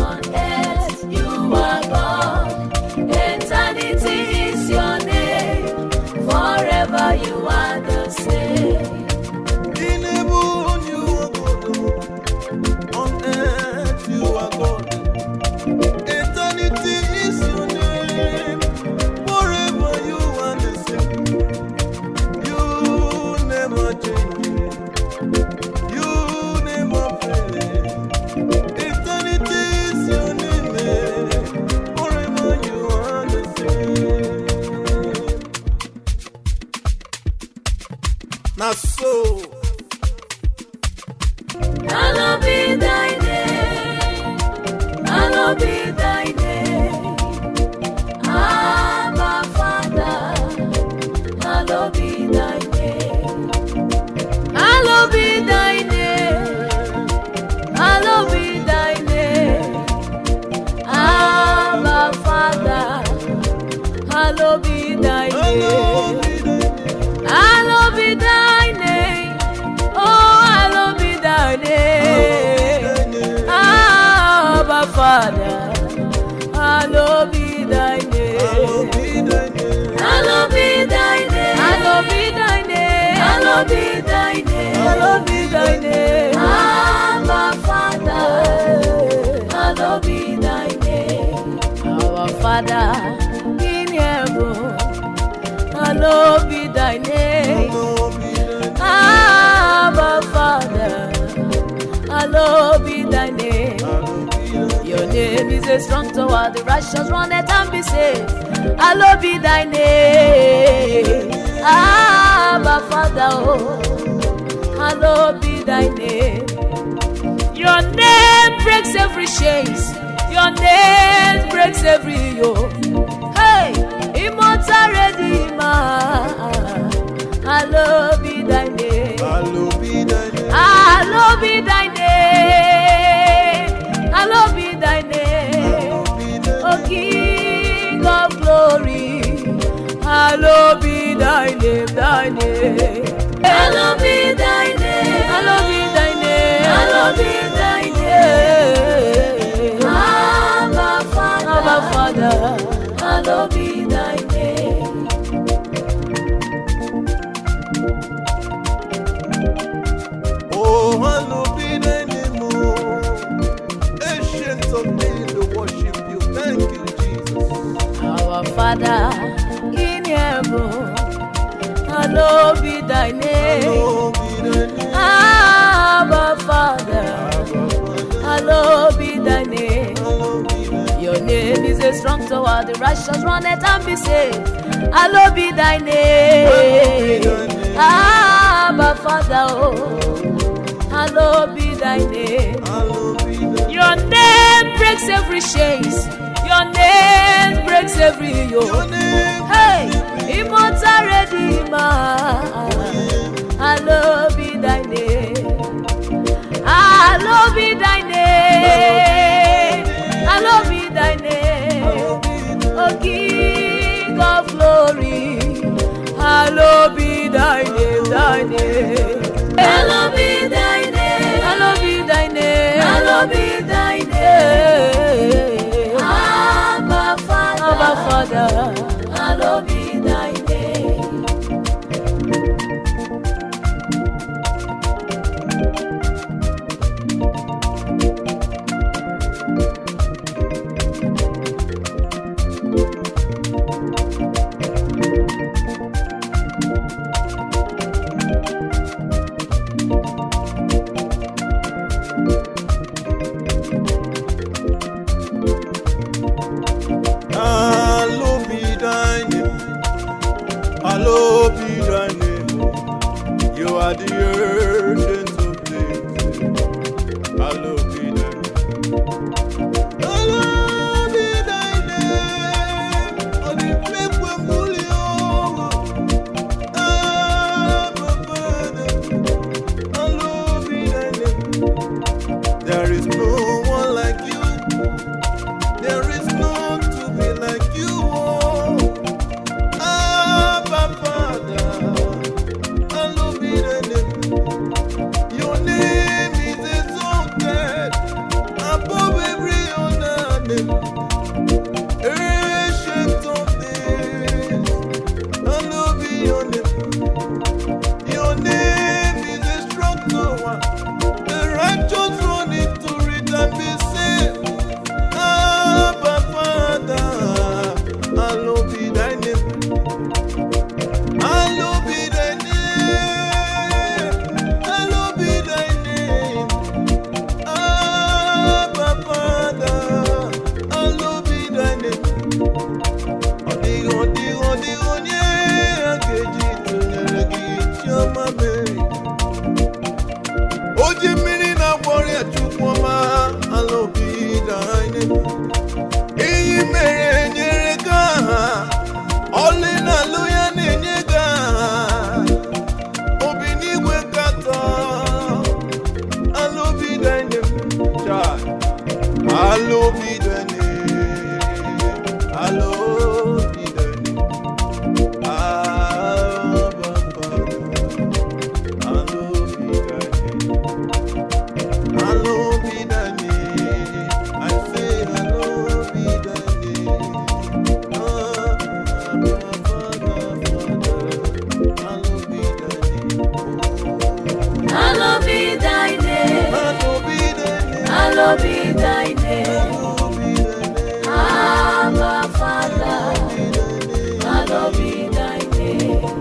On earth you are God. Eternity is your name. Forever you are the same. In heaven you are God. On earth you are God. Eternity is your name. Forever you are the same. You never change. You never fail. Eternity is your name. Forever you are the same. Na so. Hallowed be thy name. Hallowed be thy name. Abba Father. Hallowed be thy name. Hallowed be thy name. Hallowed be thy name. Abba Father. Hallowed be thy name. Hallowed be thy name. Hallowed be thy name. Oh, hallowed be thy name. Abba Father, hallowed be thy name. Hallowed be thy name. Hallowed be thy name. Hallowed be thy name. Hallowed be thy name. Hallowed be thy name. Abba Father, hallowed be thy name. Our Father in heaven, hallowed be thy name. Hallowed be thy name. Abba Father, hallowed be thy name. Hallowed be thy name. Your name is a strong tower, the righteous run it and be saved. Hallowed be thy name. Abba Father, oh, hallowed be thy name. Your name breaks every chains. Your name breaks every yoke. Hey, immortal Redeemer, hallowed be thy name. Hallowed be thy name. Hallowed be thy name. Hallowed be thy name. Hallowed be thy O name. King of glory, hallowed be thy name, thy name. Hallowed be thy name. Hallowed be thy name. Hallowed be thy name. Abba Father, Abba Father, hallowed be thy name. Oh, hallowed be thy name, oh. Ancient of days, we worship you. Thank you, Jesus. Our Father in heaven, hallowed be thy name. Hallowed be thy name. Abba Father, Abba Father, hallowed be thy name. hallowed be thy name. Your name is a strong tower, the righteous run it and be saved. Hallowed be thy name. Abba Father, oh, hallowed be thy name. Hallowed be thy name. Your name breaks every chains. Your name breaks every Your yoke. name Hey, immortal Redeemer, hallowed be thy name. Hallowed be thy name. Hallowed be thy name. Hallowed be thy O King of glory, hallowed be thy name, thy name. Hallowed be thy name. Hallowed be thy name. Hallowed be thy name. Abba Father, Abba Father, hallowed be thy name. are the ancient of days. Hallowed be thy name. Hallowed be thy name. Ọ dị mfe ekwe mbuli ọrụ. Abba, Father. Hallowed be thy name. There is no one like you. There is none to be like you. Oh, Abba, Father. Hallowed be thy name. Your name is exalted above every other name. Ancient of days, hallowed be your name. Your name is a strong tower. The righteous run into it and be saved. Abba, Father, hallowed be thy name. Hallowed be thy name. Hallowed be thy name. Abba, Father, hallowed be thy name. Ọ dịghị, ọ dịghị, ọ dịghị onye a ga-eji tụnyere gị, Chiọma mee. O ji mmiri na-agwọ ọrịa Chukwu ọma, hallowed be thy name. Iyi mere nyere gị aha, ọlị na alụ ya na-enye gị aha. Obi n'igwe katọ, hallowed be thy name. Child. Hallowed be thy name. Hallowed be thy name. Abba, Father. Hallowed be thy name. Hallowed be thy name. I say, hallowed be thy name. Abba, Father, Father. Hallowed be thy name. Oh. Hallowed be thy name. Hallowed be thy name. Hallowed be thy name. Hallowed be thy name. Abba, Father. Hallowed be thy name.